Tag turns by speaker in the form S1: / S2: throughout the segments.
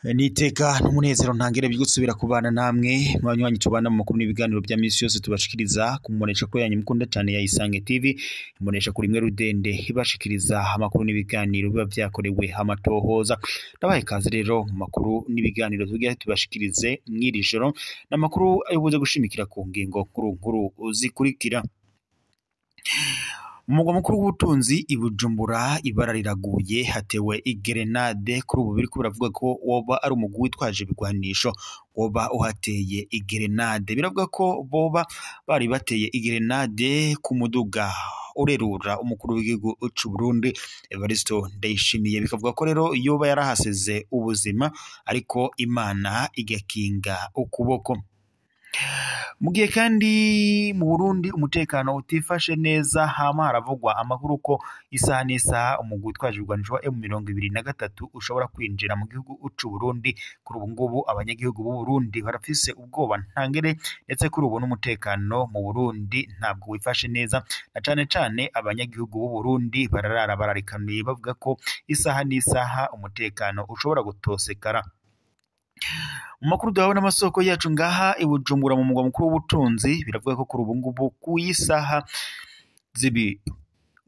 S1: Niteka n'umunezero ntangere byo gusubira kubana namwe mwanywanyi tubana mu makuru n'ibiganiro bya misi yose tubashikiriza kumubonesha ko yanyu mukunda cyane ya Isange TV, imbonesha kuri imwe rudende ibashikiriza amakuru n'ibiganiro biba vyakorewe amatohoza. Ndabaye kaze rero mu makuru n'ibiganiro tugira tubashikirize mw'iri joro, n'amakuru ayoboze gushimikira ku ngingo nkuru nkuru zikurikira. Umugwa mukuru w'ubutunzi i Bujumbura ibara riraguye, hatewe igerenade. Kuri ubu biriko biravuga ko woba ari umugwi witwaje ibigwanisho woba uhateye igerenade. Biravuga ko boba bari bateye igerenade ku muduga urerura umukuru w'igihugu c'u Burundi Evariste Ndayishimiye. Bikavuga ko rero yoba yarahasize ubuzima, ariko Imana igakinga ukuboko. Mu gihe kandi mu Burundi umutekano utifashe neza, hama haravugwa amakuru ko isaha n'isaha umugwi witwaje ibigwanisho wa M23 ushobora kwinjira mu gihugu c'u Burundi. Kuri ubu ngubu abanyagihugu b'u Burundi barafise ubwoba ntangere, ndetse kuri ubu n'umutekano mu Burundi ntabwo wifashe neza, na cane cane abanyagihugu b'u Burundi bararara bararikanuye bavuga ko isaha n'isaha umutekano ushobora gutosekara. Mu makuru duhawe n'amasoko yacu ngaha i Bujumbura mu mugwa mukuru w'ubutunzi, biravuga ko kuri ubu ngubu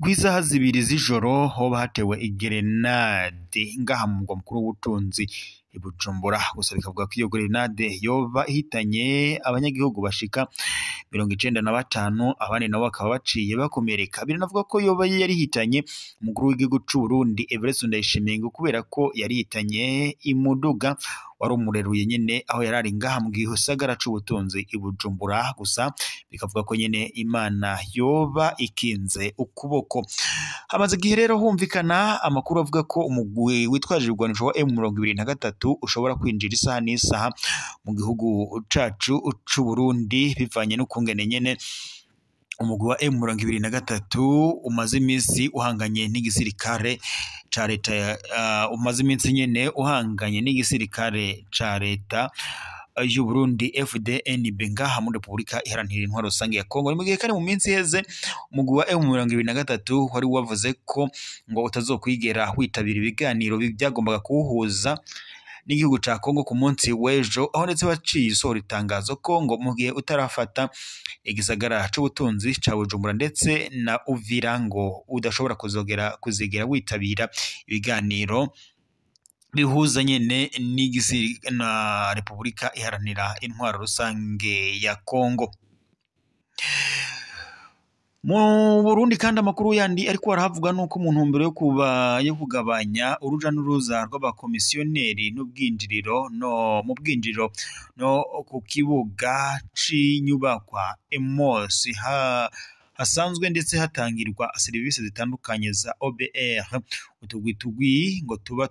S1: kw'isaha zibiri z'ijoro hoba hatewe igerenade ngaha mu mugwa mukuru w'ubutunzi i Bujumbura. Gusa bikavuga ko iyo gerenade yoba ihitanye abanyagihugu bashika 95, abandi nabo bakaba baciye bakomereka. Biranavuga ko yoba yari ihitanye umukuru w'igihugu c'u Burundi Evariste Ndayishimiye, ngo kubera ko yari ihitanye imuduga wari umureruye nyene aho yarari ngaha mu gisagara c'ubutunzi i Bujumbura. Gusa bikavuga ko nyene Imana yoba ikinze ukuboko. Hamaze igihe rero humvikana amakuru avuga ko umugwi witwaje ibigwanisho wa M23 ushobora kwinjira isaha n'isaha mu gihugu cacu c'u Burundi, bivanye n'ukungene nyene umugwi wa M23 umaze iminsi uhanganye n'igisirikare ca leta, umaze iminsi nyene uhanganye n'igisirikare ca leta y'u Burundi FDNB ngaha muri Republika Iharanira Intwaro Rusange ya Kongo. Mu gihe kandi mu minsi iheze umugwi wa M23 wari wavuze ko ngo utazokwigera witabira ibiganiro byagombaga kuwuhuza n'igihugu ca Kongo ku munsi w'ejo, aho ndetse baciye isohora itangazo ko ngo mu gihe utarafata igisagara c'ubutunzi ca Bujumbura ndetse na Uvira ngo udashobora kuzigera witabira ibiganiro bihuza nyene na Republika Iharanira Intwaro Rusange ya Kongo. Mu Burundi kandi amakuru yandi ariko arahavuga nuko mu ntumbero yo kugabanya uruja n'uruza rw'abakomisiyoneri n'ubwinjiriro no mu bwinjiriro no ku kibuga c'inyubakwa EMOS hasanzwe ndetse hatangirwa serivisi zitandukanye za OBR, utugwi ngo tuba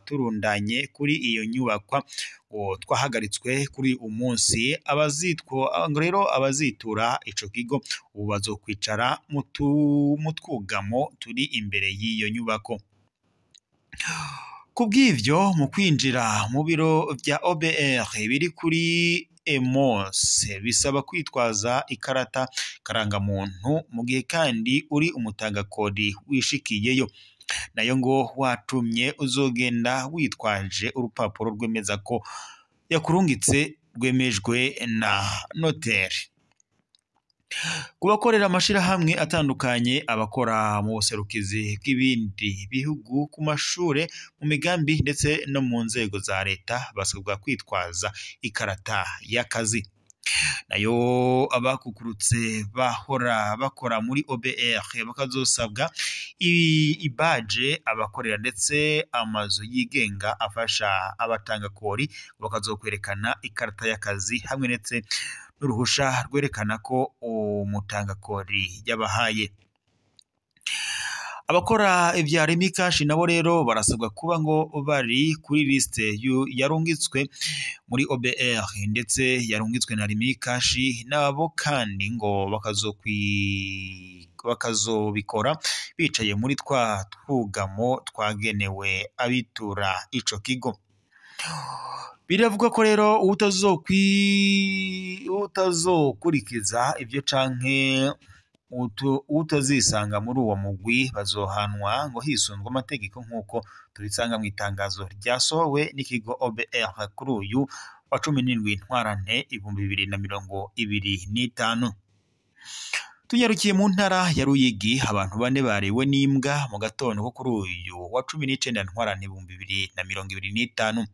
S1: turundanye kuri iyo nyubakwa ngo twahagaritswe kuri umunsi. Ngo rero abazitura ico kigo ubu bazokwicara mu twugamo turi imbere y'iyo nyubako. Kubw'ivyo mu kwinjira mu biro vya OBR biri kuri EMOS bisaba kwitwaza ikarata karangamuntu, mu gihe kandi uri umutangakodi wishikiyeyo nayo ngo watumye uzogenda witwaje urupapuro rwemeza ko yakurungitse rwemejwe na noteri. Ku bakorera amashirahamwe atandukanye, abakora mu buserukizi bw'ibindi bihugu, ku mashure, mu migambi ndetse no mu nzego za leta basabwa kwitwaza ikarata y'akazi. Nayo abakukurutse bahora bakora muri OBR bakazosabwa ibaje abakorera ndetse amazu yigenga afasha abatanga kori bakazokwerekana ikarata y'akazi hamwe ndetse n'uruhusha rwerekana ko umutangakori yabahaye. Abakora ivya Remikashi nabo rero barasabwa kuba ngo bari kuri liste yarungitswe muri OBR ndetse yarungitswe na Remikashi, nabo kandi ngo bakazobikora bicaye muri twa twugamo twagenewe abitura ico kigo. Biravuga ko rero utazokurikiza ivyo canke Utazisanga muri uwo mugwi bazohanwa ngo hisunzwe amategeko, nk'uko tubisanga mu itangazo ryasohowe n'ikigo OBR kuri uyu wa 17 Ntwarante 2025. Tunyarukiye mu ntara ya Ruyigi, abantu bane bariwe n'imbwa mu gatondo ko kuri uyu wa 19 Ntwarante 2025.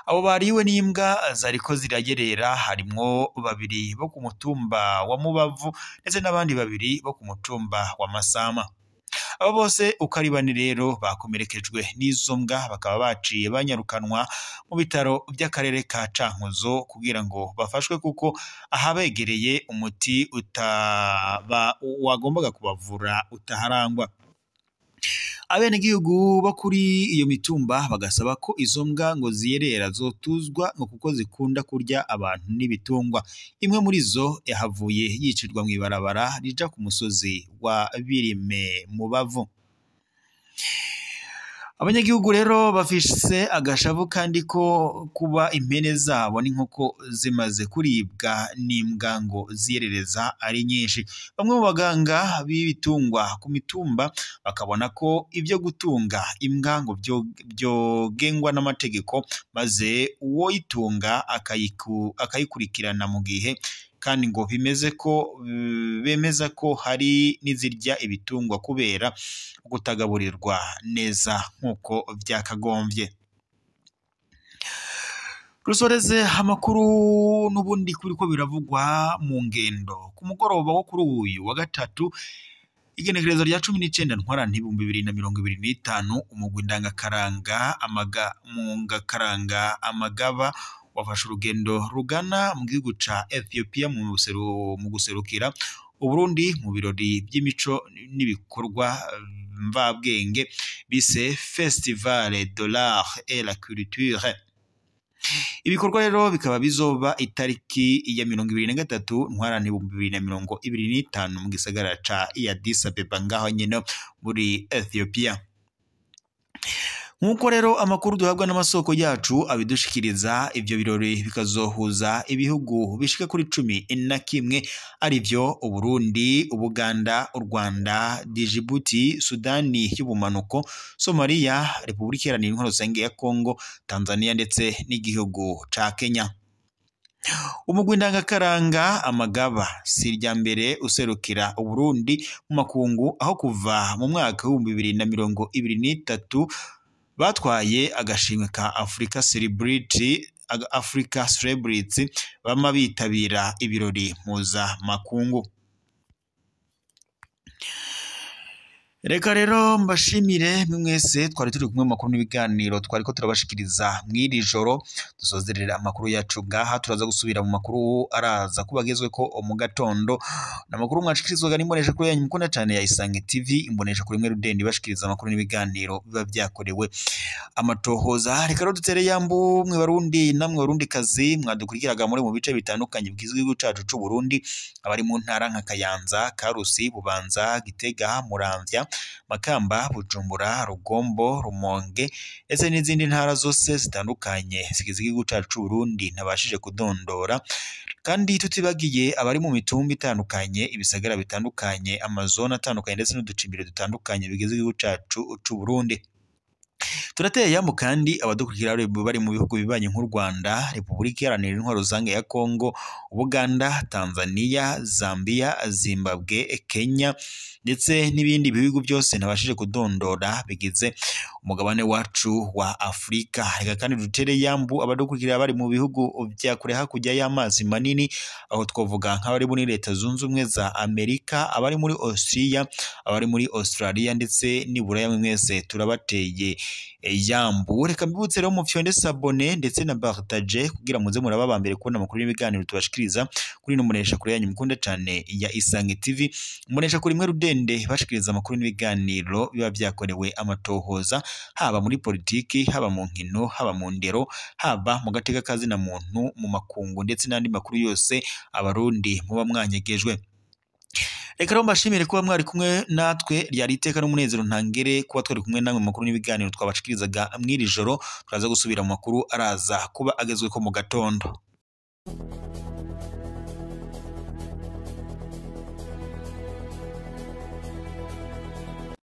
S1: Abo bariwe n'imbwa zariko ziragerera harimwo babiri bo ku mutumba wa Mubavu ndetse n'abandi babiri bo ku mutumba wa Masama. Abo bose uko ari bane rero bakomerekejwe n'izo mbwa, bakaba baciye banyarukanwa mu bitaro by'akarere ka Cankuzo kugira ngo bafashwe, kuko ahabegereye umuti wagombaga kubavura utaharangwa. Abenegihugu bo kuri iyo mitumba bagasaba ko izo mbwa ngo ziyerera zotuzwa ngo kuko zikunda kurya abantu n'ibitungwa. Imwe muri zo yahavuye yicirwa mw'ibarabara rija ku musozi wa Birime Mubavu. Abanyagihugu rero bafise agashavu kandi ko kuba impene zabo n'inkoko zimaze kuribwa n'imbwa ngo ziyerereza ari nyinshi. Bamwe mu baganga b'ibitungwa ku mitumba bakabona ko ibyo gutunga imbwa ngo byogengwa n'amategeko, maze uwo yitunga akayikurikirana mu gihe kandi ngo bimeze ko bemeza ko hari n'izirya ibitungwa kubera kutagaburirwa neza nk'uko byakagombye. Rusoreze amakuru n'ubundi kuri ko biravugwa mu ngendo. Ku mugoroba wo kuri uyu wa gatatu, igenekerezo rya 19 Ntwarante 2025, umugwi ndangakaranga amagaba wafashe urugendo rugana mu gihugu ca Ethiopia mu guserukira Uburundi mu birori by'imico n'ibikorwa mvabwenge bise Festival de l'Art et la Culture. Ibikorwa rero bikaba bizoba itariki ya 23 Ntwarante 2025 mu gisagara ca Addis Abeba ngaho nyene muri Ethiopia. Nkuko rero amakuru duhabwa n'amasoko yacu abidushikiriza, ivyo birori bikazohuza ibihugu bishika kuri 11 arivyo Uburundi, Ubuganda, u Rwanda, Djibouti, Sudani y'ubumanuko, Somalia, Republika Iharanira Intwaro Rusange ya Kongo, Tanzania ndetse n'igihugu ca Kenya. Umugwi ndangakaranga amagaba si irya mbere userukira Uburundi mu makungu, aho kuva mu mwaka w'ibihumbi 2023 batwaye agashimwe ka Africa Celebrity bama bitabira ibirori mpuzamakungu. Reka rero mbashimire mwese twari turi kumwe mu makuru n'ibiganiro twari ko turabashikiriza mw'iri joro. Dusozerera amakuru yacu ngaha, turaza gusubira mu makuru araza kubagezwe ko mu gatondo. N'amakuru mwashikirizwaga n'imbonesha kuri yanyu mukunda cyane ya Isange TV, imbonesha kuri mwe rudende bashikiriza amakuru n'ibiganiro biba byakorewe amatohoza. Reka rero dutere yambu mwe Barundi namwe Barundi kazi mwadukurikiraga muri mu bice bitandukanye bw'igihugu cacu c'u Burundi, abari mu ntara nka Kayanza, Karusi, Bubanza, Gitega, Muramvya, Makamba, Bujumbura, Rugombo, Rumonge ndetse n'izindi ntara zose zitandukanye zigize igihugu cacu c'u Burundi ntabashije kudondora. Kandi tutibagiye abari mu mitumba itandukanye, ibisagara bitandukanye, amazone atandukanye ndetse n'uducimbiro dutandukanye bigize igihugu cacu c'u Burundi. Turateye yambu kandi abadukurikira bari mu bihugu bibanye nk'u Rwanda, Republika Iharanira Intwaro Rusange ya Kongo, Uganda, Tanzania, Zambia, Zimbabwe, Kenya ndetse n'ibindi bihugu byose ntabashije kudondora bigize umugabane wacu wa Afrika. Reka kandi dutere yambu abadukurikira bari mu bihugu bya kure hakurya y'amazi manini, aho twavuga nk'abari muri Leta Zunze Ubumwe za Amerika, abari muri Austria, abari muri Australia ndetse n'iburaya, mwese turabateye yambu. Reka mbibutse rero mufyonde sabone ndetse na partage kugira muze muraba ba mbere kubona amakuru n'ibiganiro tubashikiriza kuri ino mbonesha kure yanyu mukunda cyane ya Isange TV, mbonesha kuri mwe rudende bashikiriza amakuru n'ibiganiro biba byakorewe amatohoza, haba muri politiki, haba mu nkino, haba mu ndero, haba mu gateka kazina muntu, mu makungu ndetse n'andi makuru yose abarundi muba mwanyegejwe. Reka rero mbashimire kuba mwari kumwe natwe, ryari iteka n'umunezero ntangere kuba twari kumwe namwe mu makuru n'ibiganiro twabashikirizaga mw'iri joro. Turaza gusubira mu makuru araza kuba agezweko mu gatondo.